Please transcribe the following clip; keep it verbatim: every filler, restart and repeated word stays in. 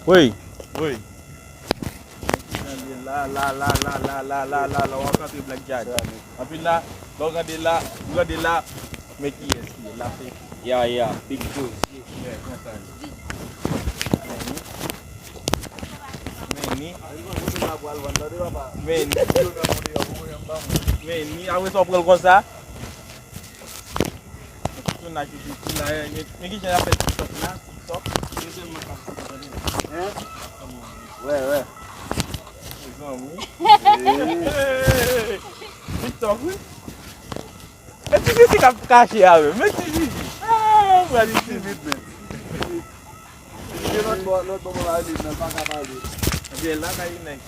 Wi. Wi. Gade la, la, la, la, w ap rantre Black Jack. Anpil la, lè w gade la, w gade la, men kiyès ki ye la, se ya, ya, Big Joe. Yeah, konsa. Men ni. Men ni. Men ni. Men ni, apre sa, w pran l konsa. Tout moun la ki soti la, men, men ki jan y ap fè TikTok la, TikTok. Hein? Wè, wè. Mezanmi. TikTok, wi. E ti Fifi k ap kache a menm. Men ti Fifi. Ah, pral itilman. Gen lòt bò, lòt bò, bò la, li, men l pa ka pale. Ebyen, la, kay nèg.